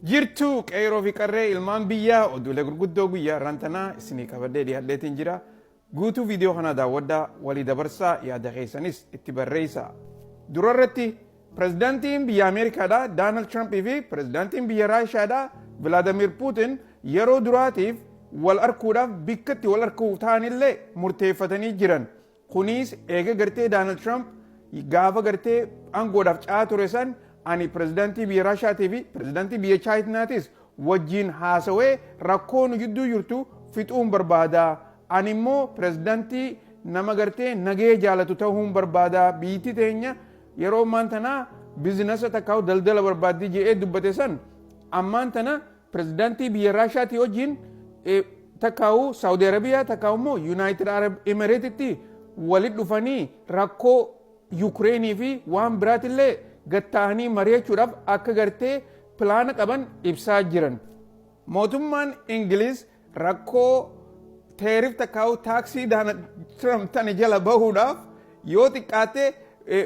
Jirtuu qeeroo fi qarree ilmaan biyyaa, oduulee gurguddoo guyyaa irraan tanaa isinii qabadhee dhiyaadheetiin jira. Guutuu viidiyoo kanaa daawwadhaa, walii dabarsaa, yaada keessanis itti barreessaa. Dura irratti pirezidaantiin biyya Ameerikaadhaa Daanald Tirampii fi pirezidaantiin biyya Raashiyaadhaa Vilaadimir Puutin yeroo duraatiif wal arkuudhaaf bikkatti wal arkuu ta'anillee murteeffatanii jiran. Kunis eega gartee Daanald Tiraamp gaafa gartee aangoodhaaf ca'aa ture san, ani pirezidaantii biyya Raashiyaatii fi pirezidaantii biyya Chaayinaatis wajjin haasawee rakkoo nu jidduu jirtu fixuun barbaada. Ani immoo pirezidaantii nama gartee nagee jaalatu ta'uun barbaada. Biyyatti teenya yeroo ammaan tanaa bizinasa takkaa'u daldala barbaaddi jedhee dubbate san, ammaan tana pirezidaantii biyya Raashiyaatii wajjin takkaa'u Saawudi Arabiyaa takkaa'u immoo Yuunaayitid Arab Emireetitti walit dhufanii rakkoo Yukireenii fi waan biraatillee gatta'anii mari'achuudhaaf akka gartee pilaana qaban ibsaa jiran. Mootummaan Ingiliz rakkoo tariff takkaa'u taaksii Daanald Tiraamp tana jala bahuudhaaf yoo xiqqaatte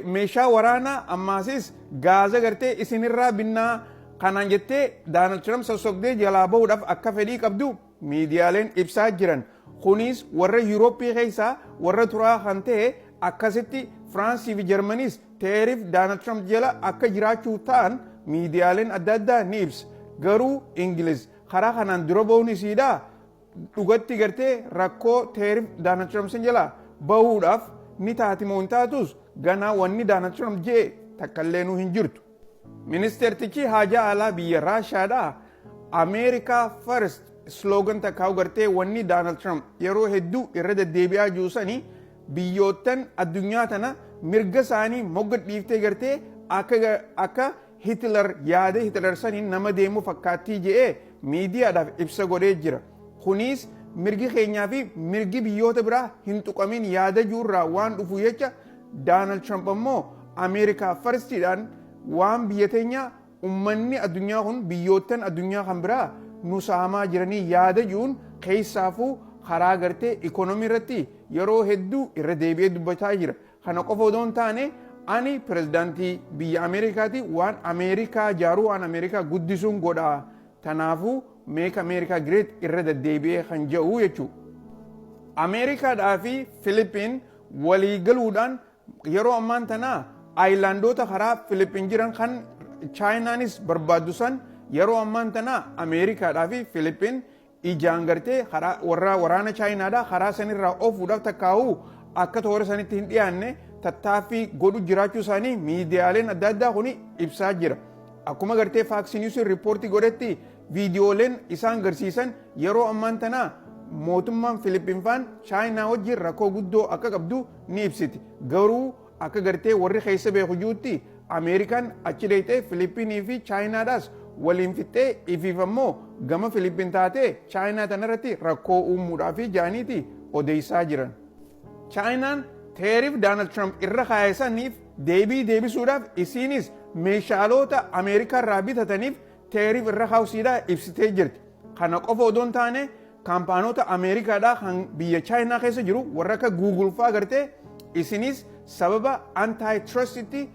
meeshaa waraanaa ammaasis gaaza gartee isinirraa binnaa kanaan jettee Daanald Tiraamp sossobdee jalaa bahuudhaaf akka fedhii qabdu miidiyaaleen ibsaa jiran. Kunis warra Yuurooppii keessaa warra turaa kan ta'e akkasitti Firaansii fi Jarmaniis tariff Daanald Tiraamp jala akka jiraachuu ta'an miidiyaaleen adda addaa ni ibsa. Garuu Ingiliz karaa kanaan dura bahuun isiidhaa dhugatti gartee rakkoo tariff Daanald Tiraamp san jala bahuudhaaf ni taati moo hin taatus, ganaa wanni Daanald Tiraamp jee takkallee nu hin jirtu. Ministeertichi haajaa alaa biyya Raashaadhaa "Ameerikaa First" slogan takkaa'u gartee wanni Daanald Tiraamp yeroo hedduu irra deddeebi'aa jiru sanii, biyyoottan addunyaa tana mirga isaanii mogga dhiiftee gartee akka Hitler, yaada Hitler saniin nama deemu fakkaattii je'ee miidiyaadhaaf ibsa godhee jira. Kunis mirgi keenyaa fi mirgi biyyoota biraa hin tuqamin yaada jiruurraa waan dhufu jecha, Daanald Tiraamp ammoo "Ameerikaa Firstiidhaan" waan biyya teenya ummanni addunyaa kun biyyoottan addunyaa kan biraa nu saamaa jiranii yaada jiruun, keessaafuu karaa gartee ikonomii irratti yeroo hedduu irra deebi'ee dubbataa jira. Kana qofa odoo hin taane, ani pirezidaantii biyya Ameerikaati, waan Ameerikaa jaaruu, waan Ameerikaa guddisuun godha. Kanaafuu "Make America Great" irra deddeebi'ee kan jedhu jechuudha. Ameerikaadhaa fi Filipiin walii galuudhaan yeroo ammaan tanaa aayilaandoota karaa Filipiin jiran kan Chaayinaanis barbaaddu san, yeroo ammaan tanaa Ameerikaadhaa fi Filipiin ijaan gartee karaa warra waraana Chaayinaadhaa karaa sanirraa oofuudhaaf takkaa'uu akka toora sanitti hin dhiyaanne tattaaffii godhu jiraachuu isaanii miidiyaaleen adda addaa kun ibsaa jira. Akkuma gartee Fox News riippoortii godhetti, viidiyooleen isaan garsiisan yeroo ammaan tanaa mootummaan Filipiin faan Chaayinaa wajjin rakkoo guddoo akka qabdu ni ibsiti. Garuu akka gartee warri keessa beeku jirutti, Ameerikaan achi deeytee Filipiinii fi Chaayinaadhaas waliin fixxee ifiif ammoo gama Filipiin taatee Chaayinaa tanarratti rakkoo uumuudhaaf jaaniiti odeessaa jiran. Chaayinaan tariff Daanald Tiraamp irra kaa'e saniif deebii deebisuudhaaf isiinis meeshaalota Ameerikaa irraa bitataniif tariff irra kaa'usiidhaa ibsitee jirti. Kana qofa odoo hin taane, kaampaanota Ameerikaadhaa kan biyya Chaayinaa keessa jiru warra akka Google fa'aa gartee isinis sababa antitrust itti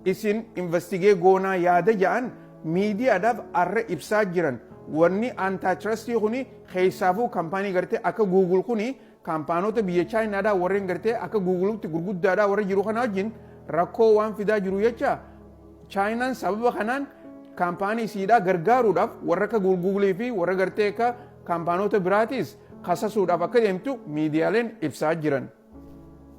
isin investigate goonaa yaada ja'an miidiyaadhaaf arra ibsaa jiran. Wanni antitrustii kuni keessaafuu kaampaanii gartee akka Google kuni kaampaanota biyya Chaayinaadhaa warreen gartee akka Googletti gurguddaadhaa warra jiru kana wajjin rakkoo waan fidaa jiru jecha, Chaayinaan sababa kanaan kaampaanii isiidhaa gargaaruudhaaf warra akka Google fi warra gartee akka kaampaanota biraatis kasasuudhaaf akka deemtu miidiyaaleen ibsaa jiran.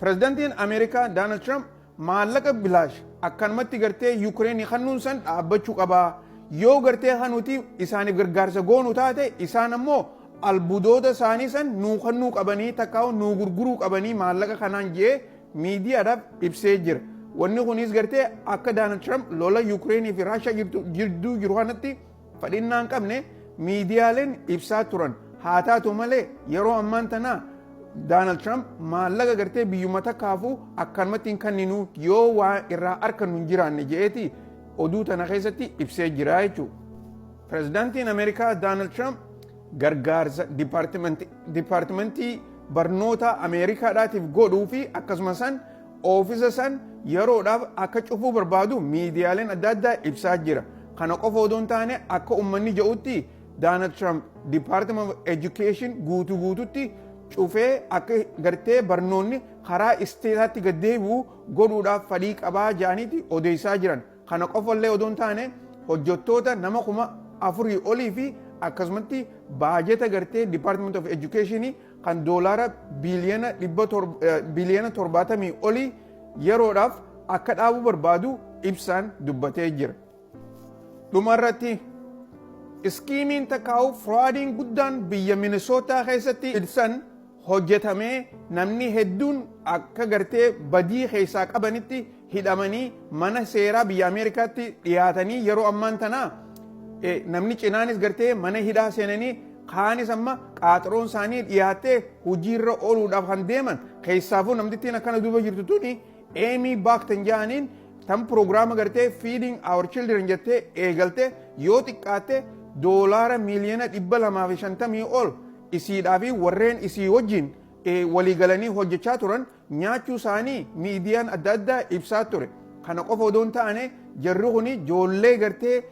Pirezidaantiin Ameerikaa Daanald Tiraamp maallaqa bilaash akkanumatti gartee Yukireenii kennuun san dhaabbachuu qabaa. Yoo gartee kanuti isaaniif gargaarsa goonu taate, isaan ammoo albuudoota isaanii san nuu kennuu qabanii takkaa'u nuu gurguruu qabanii maallaqa kanaan jee miidiyaadhaaf ibsee jira. Wanni kunis gartee akka Daanald Tiraamp lola Yukireenii fi Raashaa jidduu jiru kanatti fadhinnaa hin qabne miidiyaaleen ibsaa turan. Haa taatu malee, yeroo ammaan tanaa Daanald Tiraamp maallaqa gartee biyyuma takkaafuu akkanumatti hin kenninu yoo waa irraa argannu hin jiraanne je'eeti oduu tana keessatti ibsee jira jechuudha. Pirezidaantiin Ameerikaa Daanald Tiraamp gargaarsa dipaartimentii barnoota Ameerikaadhaatiif godhuu fi akkasuma san oofisa san yeroodhaaf akka cufuu barbaadu miidiyaaleen adda addaa ibsaa jira. Kana qofa odoo hin taane, akka uummanni jedhutti Donald Trump Department of Education guutuu guututti cufee akka gartee barnoonni karaa isteetaatti gad deebi'u godhuudhaaf fedhii qabaa jedhaniiti odeessaa jiran. Kana qofallee odoo hin taane, hojjettoota nama 4,000 olii fi akkasumatti baajeta gartee Department of Education kan doolaara biiliyoona 70 olii yeroodhaaf akka dhaabuu barbaadu ibsaan dubbatee jira. Dhumarratti, schemeiin takkaa'u fraudiin guddaan biyya Minisootaa keessatti ibsan hojjetamee, namni hedduun akka gartee badii keessaa qabanitti hidhamanii mana seeraa biyya Ameerikaatti dhiyaatanii, yeroo ammaan tanaa namni cinaanis gartee mana hidhaa seenanii, kaanis amma qaaxiroon isaanii dhiyaattee hojiirra ooluudhaaf kan deeman. Keessaafuu namtittiin akkana duuba jirtu tuni Amy Bullock jedhaniin, tan proogiraama gartee Feeding Our Children jettee eegalte, yoo xiqqaatte doolaara miiliyoona 250 ol isiidhaa fi warreen isii wajjin walii galanii hojjechaa turan nyaachuu isaanii miidiyaan adda addaa ibsaa ture. Kana qofa odoo hin taane, jarri kun ijoollee gartee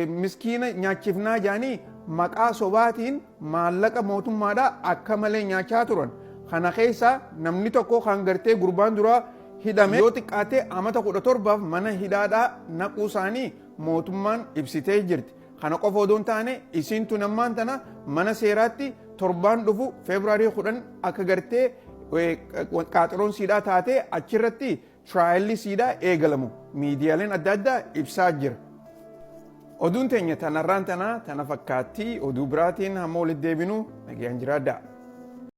miskiina nyaachifnaa jedhanii maqaa sobaatiin maallaqa mootummaadhaa akka malee nyaachaa turan. Kana keessa namni tokko kan gartee gurbaan duraa hidhame yoo xiqqaate amata 17f mana hidhaadhaa naquu isaanii mootummaan ibsitee jirti. Kana qofa odoo hin taane, isiin tun ammaan tana mana seeraatti torbaan dhufu Feebruaarii 10 akka gartee qaaxiroon siidhaa taatee achirratti trialli siidhaa eegalamu miidiyaaleen adda addaa ibsaa jira. Oduun teenya tanarraan tanaa tana fakkaatti. Oduu biraatiin hamma walitti deebinu nagayaan jiraadhaa.